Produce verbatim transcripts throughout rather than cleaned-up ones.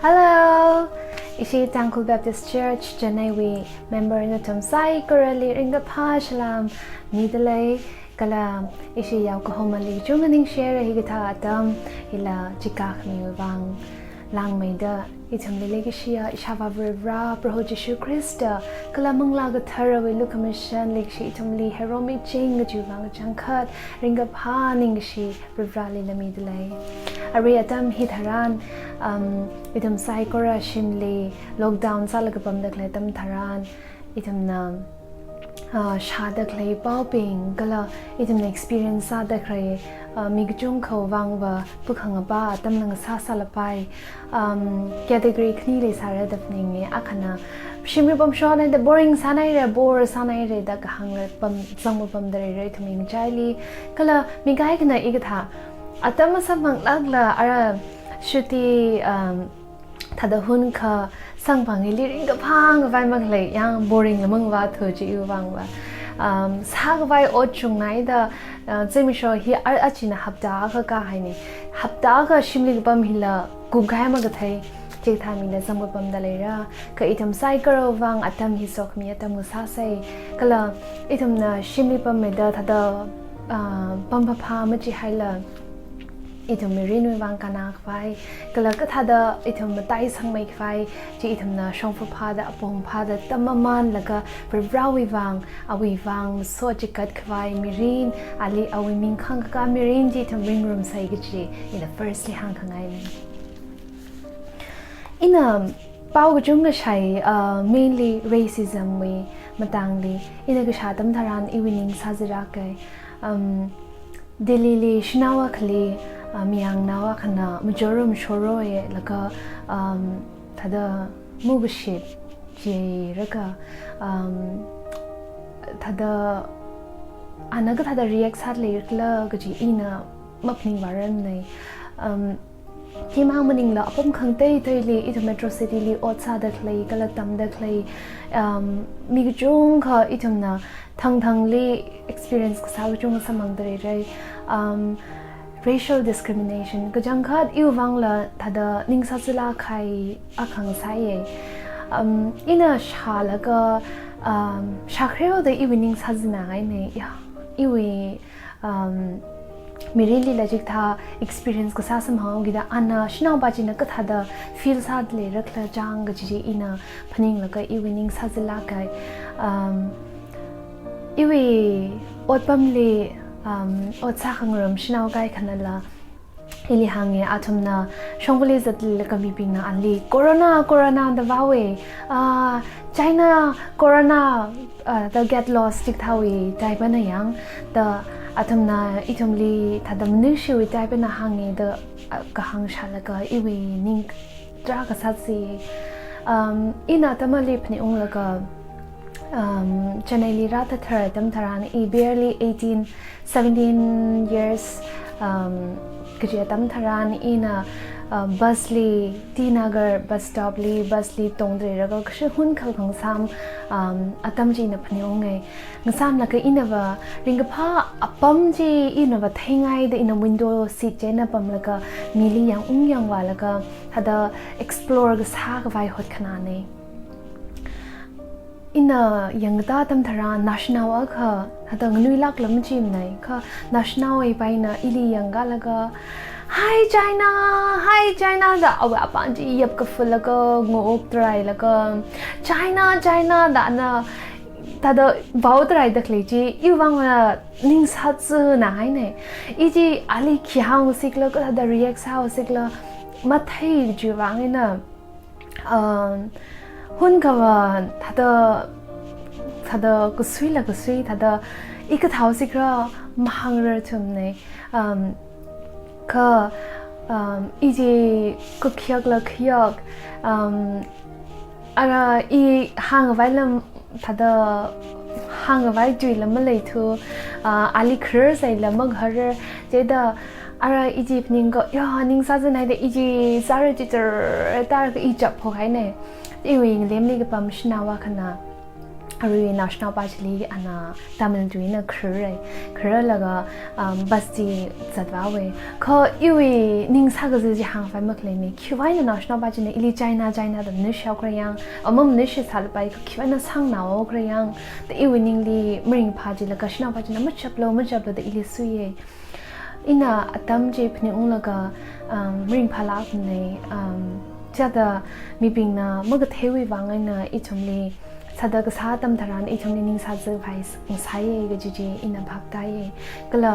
Hello! Ishi Tangkhul Baptist Church Chennai wui member nathum saikorali ringkaphā salam midalei, kala ishi yaokahomali chungda ningshira hikathā atam hila chikak miwui vang. Langmeida ithumli leikashiya Ishāvā Varivarā, Proho Jishu Khrista, kala Manglā Katharawui lukhamashan leikashi ithumli heiromiching kajiwui vang kachangkhat ringkaphā ningkashi Varivarāli lāmidalei. Arui atam hitharan, um, ithum saikora shimli lockdown sālaga pamda khalei atam tharan, ithumna, uh, shāda khalei paobing, kala ithumna experience sāda khalei, uh, mi kachungkhawui vangva pukhangapa atamla ngasā sālapai. Um, category khanili sāra da phaninge, akhana shimli pamshonhaida boring sānhaira, bore sānhaira da kahāngla pam, zangpamda leira ithumwui ngachaili. Kala mi kaikhana hikathā atam masamphanglākla ara chutti, um, thāda hunkha samphang hili ringkaphā ngavai makhalei, yang boring la mangavāthu chiwui vangva. Um, sākhavai ot chungnaida, uh, zimiksho hi a, achina hapta akha kahaine. Hapta akha shimli kapam hila kupkahai makathei, chikathā mila zangpamda leira. Kha ithum saikorawui vang atam hi sokhami atam ngasāsei. Kala ithumna shimli pammeida thāda, ah, pamphāphā machihaila ithum mirinwui vang kannakhavai, kala kathāda ithum mataisangmeikhavai chi ithumna shongfa phāda, apong phāda, tammamanlaga Varivarāwui vang, awui vang masochikat khavai mirin, ali awui ming khangkakā mirin chi ithum ringrumsei kaji ina firstly hāngkhangaine. Ina pao kachungkha shāi, uh, mainly racism wui matangli. Ina kashā atam tharan iwui ning sāzalākai. Um, Delhi li shanao akhali, uh, mayarnao akhana Mizoram shoroilaga, um, thāda mukaship jilaga, um, thāda ana kathāda react sāda leikhala kaji ina maphaningvāranne. Um, Chimang maningla apam khangateiteili ithum metro city li ot sāda khalei, kala tamda khalei, um, mi kachungkha ithumna thangthangli experience kasā kachungkha samphangda leira. Um, racial discrimination kachangkhat iwui vangla thāda ning sāzalākahai akha ngasāye. Um, ina shālaga, um, shākhareoda iwui ning sāzanāngaine, ya, iwui um, mirinlila chikathā experience kasā samphanghaokida ana shanaopa china kathāda feel sāda leirakhala chang kaji chi ina phaninglaga iwui ning sāzalākai. Um, iwui otpamli, um, ot sākhangarum shanao kaikhanala ili hānge, athumna shongfali zatlaga mibingna ali corona, corona da vāwe, ah, China corona, ah, da get lost chikathāwui type na yang, da athumna ithumli thāda manushiwui type na hānge da, ah, kahāng shālaga iwui ning tarākha sāzi. Um, ina atam ali phaningunglaga, um, Chennai li rāthatharan atam tharan, i barely eighteen, seventeen years, um, kaji atam tharan ina, uh, bus li, T Nagar bus stop li, bus li tongda leilaga kashun hunkha khangasam, um, atam chi ina phaningunge. Ngasāmlaga inava ringkaphā apam chi inava theingaida ina window seat china pamlaga mili yangung yangvālaga thāda explore kasā khavai hotkhanane. Ina yangda atam tharan naoshinao akha, thāda nganuilākla machimanei, kha naoshinaopa ina ili yangkalaga, "Hi China, hi China," da awui apāng chi yapkafulaga, ngoktarailaga, "China, China," da ana thāda vaotarai da khalei chi, iwui vangva ning sāzanāhaine. I chi ali khi hāngsikhala, kathāda react sāsikhala, mathei chiwui vang eina, um, hunkhava thāda, thāda kasuila kasui, thāda i kathāosikhala mahāngrarthumne. Um, kha, um, i chi kakhayak la khayak, um, ara i hāngkhavai lam thāda hāngkhavai tuila maleithu, ah, ali kharar saila makharar, chida ara i chi phaningkha, ya, ning sāzanāhaida i chi sāra chichar tarkha i chapphok haine. Iwui ngalemli kapam shanao akhana, Arui naoshinaopa chili ana Tamil tui eina kharei. Kharalaga, um, bus chi zatvāhaowa. Kha iwui ning sākazā chi hāngpai makhaleimana. Khiwui eina naoshinaopa china ili China, China da maningshao kharei yang, ama maningshi sālapai, khiwui eina sāngnao kharei yang, da iwui ningli maringphā chila kashinaopa china machaplu, machaplu da ili suiya. Ina atam chi phaningunglaga, um, maringphālākmana, um, chithāda mibingna makatheiwui vang eina ithumli sāda kasā atam tharan ithumli ning sāzāpai s-, sāya kaji chi ina phap tāya. Kala,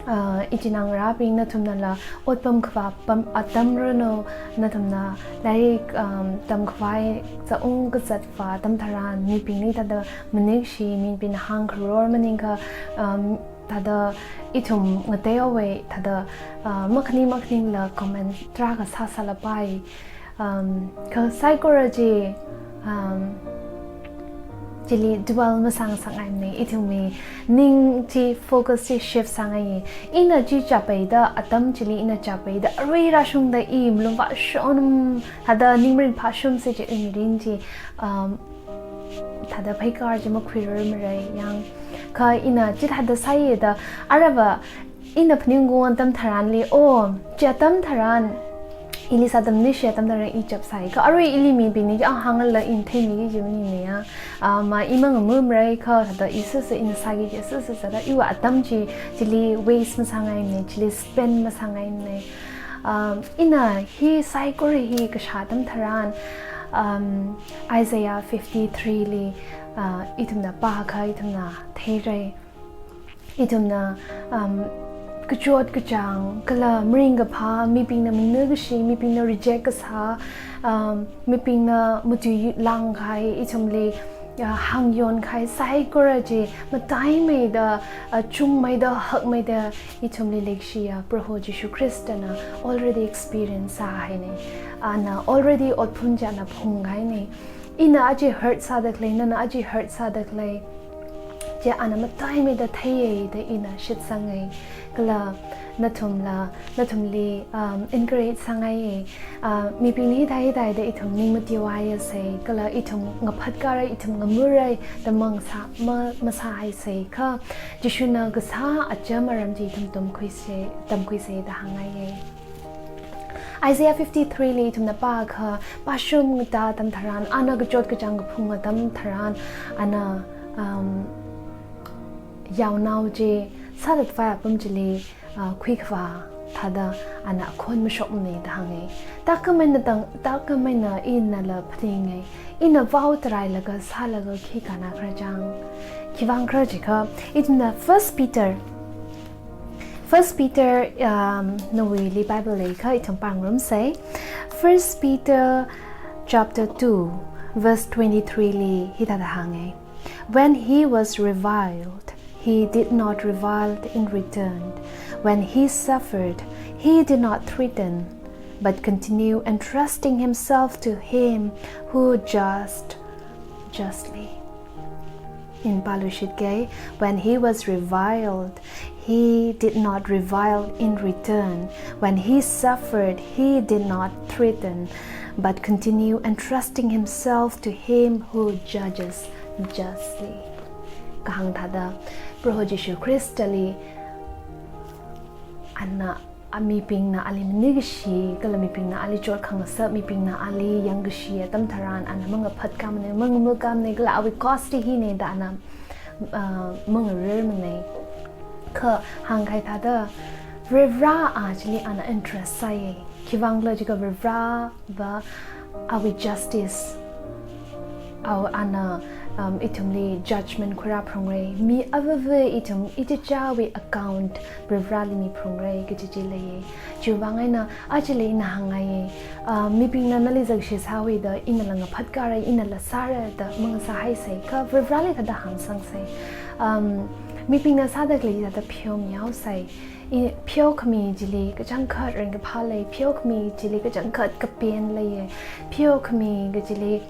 uh, ichinā ngarābing nathumnala otpam khavā pam atam ranu, nathumna lairik, um, tamkhavai zatung kazat vā atam tharan mibingli thāda maningshi, mibingna hāngkharor maningakha, um, thāda ithum ngateihaowa, thāda, uh, makhaning makhaningla comment tarākha sāsālapai. Um, kha saikora chi, um, chili dwell masāngasakngaimana, ithumwui ning chi focus chi shift sāngai. Ina chi chaphaida, atam chili ina chaphaida, arui rāshungda i malung vāshon, thāda ning maringphāshon si chi i mirin chi, um, thāda pheikar chi makhuirarmara yang. Kha ina chithāda sāya da, aruiva ina phaningungwui atam tharanli, oh, chi atam tharan, ili sāda maningshi atam tharan i chapsai. Kha arui ili mibingna chi, ah, hāngla ina theimiki kaji maningmana ya. Ah, ma i mangamumara kha, thāda i sāsā ina sāki kaji sāsā sāda, iwui atam chi, chili waste masāngaimana, chili spend masāngaimana. Um, ina hi saikora hi kashā atam tharan, um, Isaiah fifty-three li, uh, ithumna pākha ithumna theira. Ithumna, um, kachot kachāng, kala maringkaphā, mibingna maningkashi, mibingna reject kasā, um, mibingna matuilāngkahai, ithumli, uh, hāngyonkahai saikora chi, mataimeida, uh, chungmeida, hakmeida, ithumli leikashiya Proho Jishu Khristana already experience sāhaina. Ana already otphun chi ana phunghaina. Ina aja hurt sāda khalei, nana aja hurt sāda khalei chi ana mataimeida theiya da ina shitsangai. Kala nathumla, nathumli, um, encourage sāngaiya. Uh, mibingna hithā hithāda ithum ning matiwai asei, kala ithum ngaphatkara, ithum ngamura da mangasā, ma, masāhaisei kha, Jishuna kasā acham aram chi ithum tamkhuisei, tamkhuisei da hāngngaiya. Isaiah fifty-three li ithumna pākha, pāshung ngatā atam tharan, ana kachot kachāng kaphung atam tharan, ana, um, yaonao chi sālatvai apam chili, uh, khuikhavā thāda ana akhon mashokmana da hānga. Thākhameina tang, thākhameina inala phaninga. Ina vao tarailaga sālaga khi kānna kharā chang. Khiwuivang khala jiakha, ithumna First Peter, First Peter, um, nawuili Bible leikha ithum pāngarumsei. First Peter chapter two, verse twenty-three li hithāda hānga. When he was reviled, he did not revile in return. When he suffered, he did not threaten, but continued entrusting himself to him who just, justly. Ina pāluishitke, when he was reviled, he did not revile in return. When he suffered, he did not threaten, but continued entrusting himself to him who judges justly. Kahāng thāda, Proho Jishu Khristali ana, a mibingna ali maningkashi, kala mibingna ali chotkhangasak, mibingna ali yangkashi atam tharan, ana mangaphatkāmana, mangamukāmana, kala awui cost hina da ana, uh, mangararmana. Kha hāngkahai thāda, Varivarā a chili ana interest sāya. Khiwuivang khala jiakha Varivarāva awui justice, awui ana, um, ithumli judgment khuirāphungra. Mi avāva ithum ichichāwui account Varivarāli miphungra kaji chi leiya. Chiwuivang eina, achili ina hāngngaiya, uh, mibingna nali zakshi sāhaoda, inala ngaphatkāra, inala sāra da mangasāhaisei, kha Varivarāli thāda hāngsangsei. Um, mibingna sāda khalei thāda pheomihaosei. I, pheokhami chili kachangkhat ringkaphā lei, pheokhami chili kachangkhat kapen leiya, pheokhami kachili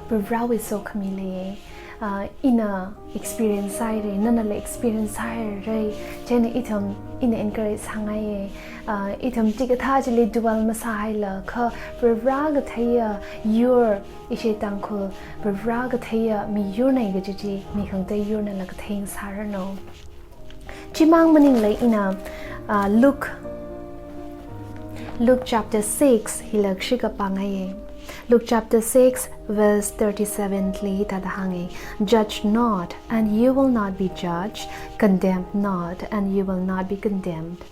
Varivarāwui sokhami leiya. Ah, ina experience sāhaira, nanala experience sāhaira, chieina ithum ina encourage sāngaiya. Ah, ithum chikathā chili dwell masāhailakha, Varivarā katheiya yur, ishi Tangkhul, Varivarā katheiya miyurna kaji chi, mi khangatei yurnala kathei sāranu. Chimang maningla ina, ah, Luke, Luke chapter six, hila kashika pāngaiya. Luke chapter six, verse thirty-seven li hithāda hānga, "Judge not, and you will not be judged. Condemn not, and you will not be condemned.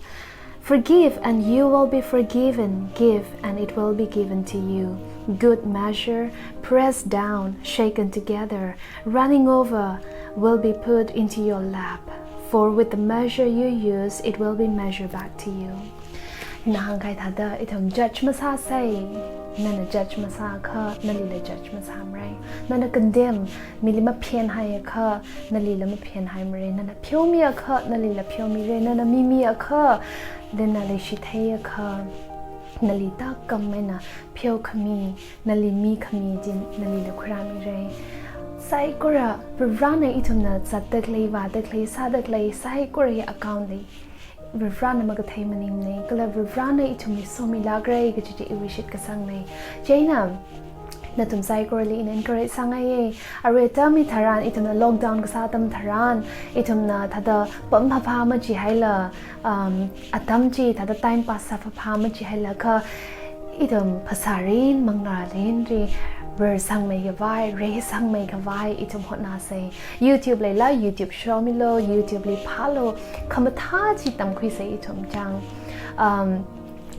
Forgive, and you will be forgiven. Give, and it will be given to you. Good measure, pressed down, shaken together, running over, will be put into your lap. For with the measure you use, it will be measured back to you." Ina hāngkahai thāda, ithum judge masāsa. Nana judge masāakha, nalila judge masāmara. Nana condemn, mili maphenhaiakha, nalila maphenhaimara. Nana pheomiakha, nalila pheomira. Nana mimiakha, then nali shitheiakha, nali tākkam eina pheokhami, nali mikhami chi nalila khuirāmira. Saikora, Varivarāna ithumna zatda khalei, vāda khalei, sāda khalei, saikora hi account lei. Varivarāna makathei maningmana, kala Varivarāna ithumli somilākra kaji chi iwui shitkasangna. Chieina, nathum saikorali ina encourage sāngaiya. Arui atam hitharan, ithumna lockdown kasā atam tharan, ithumna thāda pam phāphā machihaila, um, atam chi thāda time pass sāphāphā machihailakha, ithum phasā rin, manglā rinli, bar sangmei khavai, rei sangmei khavai, ithum hotnāsa. YouTube leila, YouTube shomilu, YouTube li phālu, khamathā chi tamkhuisa ithum chang. Um,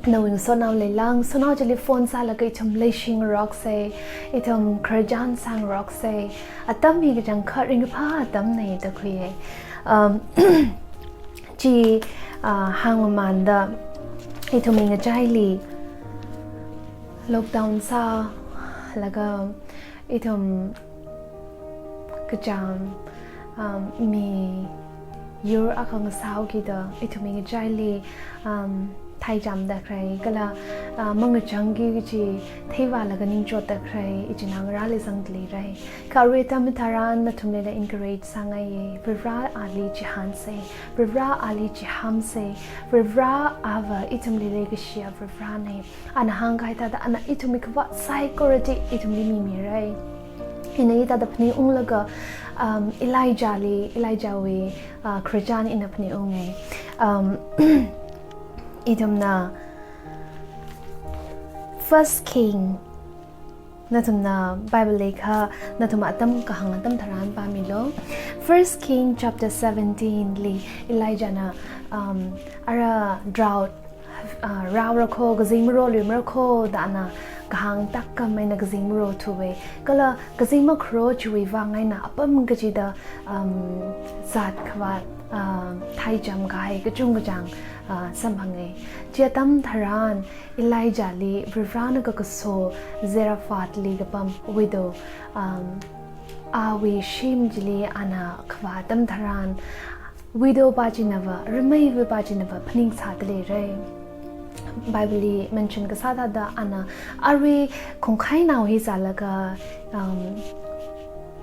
nawui ngasotnao leila, ngasotnao chili phone sālaga ithum leishingaroksa, ithum khararchan sāngaroksa, atam hi kachangkhat ringkaphā atamna da khuiya. Um, chi, ah, hāngmamānda, ithumwui ngachaili lockdown sālaga, ithum kachām, um, miyur akha ngasāhaokida, ithumwui ngachaili, um, theichamda khalei, kala, ah, mangachangki kaji theivālaga ningchotda khalei, ichinā ngarāli zangda leira. Kha arui atam hitharan nathumlila encourage sāngaiya. Varivarāli chihānsa, Varivarāli chihāmsa, Varivarā ava ithumli leikashiya Varivarāna. Ana hāngkahai thāda, ana ithumwui khavāt saikora chi ithumli mimira. Ina hithāda phaningunglaga, um, Elijahli, Elijahwui, uh, khararchan ina phaningunga. Um, ithumna First King, nathumna Bible leiakha, nathum atam kahāng atam tharan pāmilu. First King chapter seventeen li Elijahna, um, ara drought, ah, rāhaora kho, kazing maroluimara kho da ana kahāng tākkam eina kazing marothuwa. Kala kazing makharo chiwui vang eina apam kachida, um, zat khavāt, um, theicham kahai kachungkachāng, ah, samphanga. Chi atam tharan Elijahli Varivarāna kakaso Zarephthli kapam widow, um, awui shim chili ana khavā atam tharan, widow pā chinava, rameiva pā chinava phaningsāda leira. Bible li mention kasā thāda ana arui khongkhainao hi zālaga, um,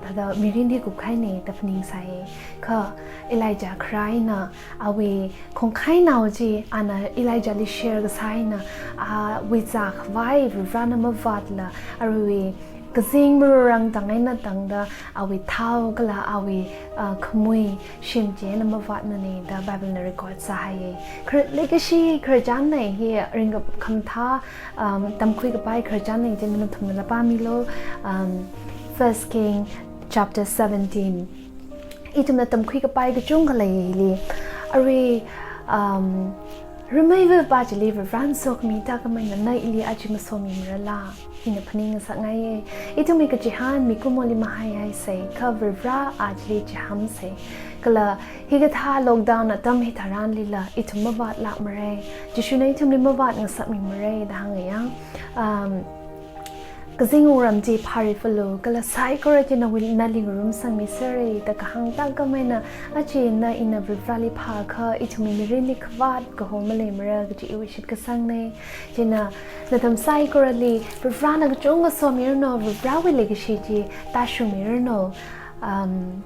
thāda mirin hi kupkahaina da phaningsāya. Kha Elijah kharā eina awui khongkhainao chi ana Elijahli share kasā eina, awui zākhavai Varivarāna mavātla, aruiwui kazing marorang tang eina tangda awui thao kala awui, ah, khamui shim chi eina mavātmana da Bible na record sāhaiya. Khar-, leikashi khararchanna hi ringkap khamathā, um, tamkhui kapai khararchanna chieina nathumnala pāmilu, um, First King chapter seventeen. Ithumna tamkhui kapai kachungkha leili. Arui, um, rameiva pā chili Varivarāna sokhami tākkam eina na ili aja masomimarala? Ina phaning ngasakngaiya. Ithumwui kachihān mikumoli mahaihaisa, kha Varivarā achili chihāmsa. Kala hikathā lockdown atam hitharanlila ithum mavātlākmara. Jishuna ithumli mavātngasakmimara da hānga ya. Um, kazing wungram chi phārifalu, kala saikora chi nawui, nali ngarumsangmisera da kahāng tākkam eina, aja na ina Varivarāli phākha, ithumwui mirinli khavāt kaho maleimara kaji iwui shitkasangna. Chieina nathum saikorali Varivarāna kachungkha somiranu, Varivarāwui leikashi chi tāshungmiranu. Um,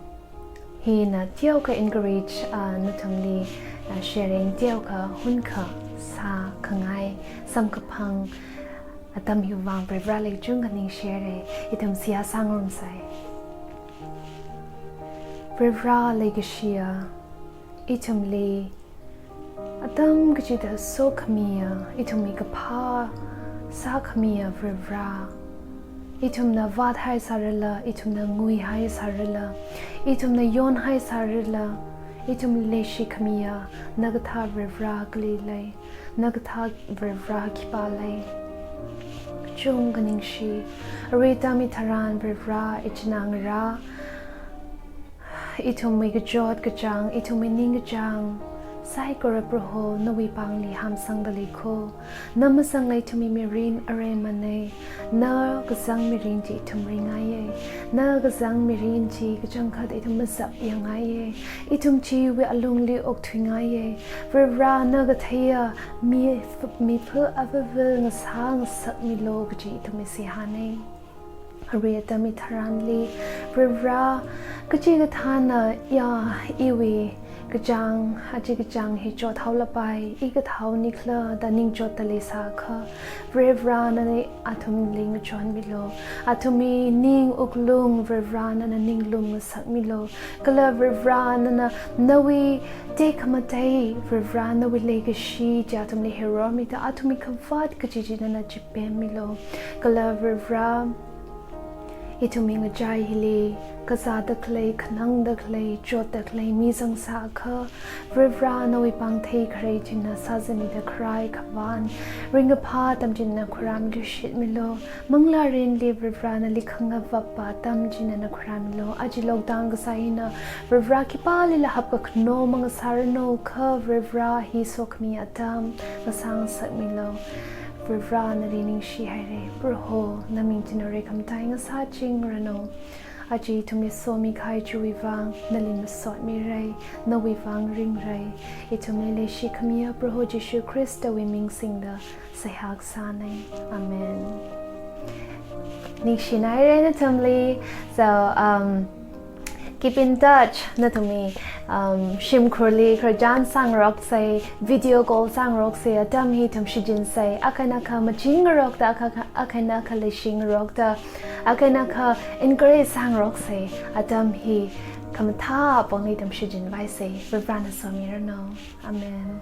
hina teokha encourage, uh, nathumli, uh, sharing teokha hunkha sākhangai samkaphang atam hiwui vang Varivarali kachungkha ningshire. Ithum seihā sāngarumsa. Varivara leikashiya, ithumli atam kachida sokhamiya, ithumwui kaphā sākhamiya Varivara. Ithumna vāthai sārala, ithumna nguihai sārala, ithumna yonhai sārala, ithum leishikhamiya nakathā Varivara kali lei, nakathā Varivara khipā lei. Kachungkha ningshi. Arui atam hitharan Varivara, ichinā ngarā, ithumwui kachot kachāng, ithumwui ningkachāng saikora Proho nawui pāngli hamsangda lei kho. Na mazangla ithumwui mirin areimana. Na kazang mirin chi ithum ringngaiya. Na kazang mirin chi kachangkhat ithum mazapyangngaiya. Ithum chiwui alungli okthuingaiya. Varivara na katheiya mi, miphu avāva ngasā ngasakmilu kaji ithumwui seihāna. Arui atam hitharanli, Varivara, kachikathāna ya iwui kachāng, aja kachāng hi chothaolapai, i kathāhaoni khala da ningchotda leisākha, Varivara nana athumli ngachonmilu. Athumwui ning wuklung Varivara nana ninglum ngasakmilu. Kala Varivara nana nawui tekhamatei, Varivara nawui leikashi chi athumli hormida, athumwui khavāt kaji chi nana chipemmilu. Kala Varivara, ithumwui ngachai hili kazāda khalei, khanangda khalei, chotda khalei mi zangsākha, Varivara nawui pāng theikharei china sāzamida kharai khavān, ringkaphā atam china khuirāmi lushitmilu. Manglārinli Varivara nali khangavappa atam china khuirāmilu. Aja lockdown kasā hina Varivara khipālila hapkakhano mangasāranu kha, Varivara hi sokhami atam ngasā ngasakmilu. Varivara nali ningshihaira. Proho, na ming china rekhamatei ngasāchingranu. Aja ithumli somikahai chiwui vang nali masotmira, nawui vang ringra. Ithumli leishikhamiya Proho Jishu Khristawui ming singda seihā kasāna. Amen. Ningshinaira nathumli. So, um, keep in touch, nathumwui, um, shimkhurli khararchan sāngaroksa, video call sāngaroksa, atam hi ithum shichinsai, akha eina akha machingarokta, akha, akha eina akha leishingarokta, akha eina akha encourage sāngaroksa, atam hi khamathā apongli ithum shichinvaisa. Varivarana somiranu. Amen.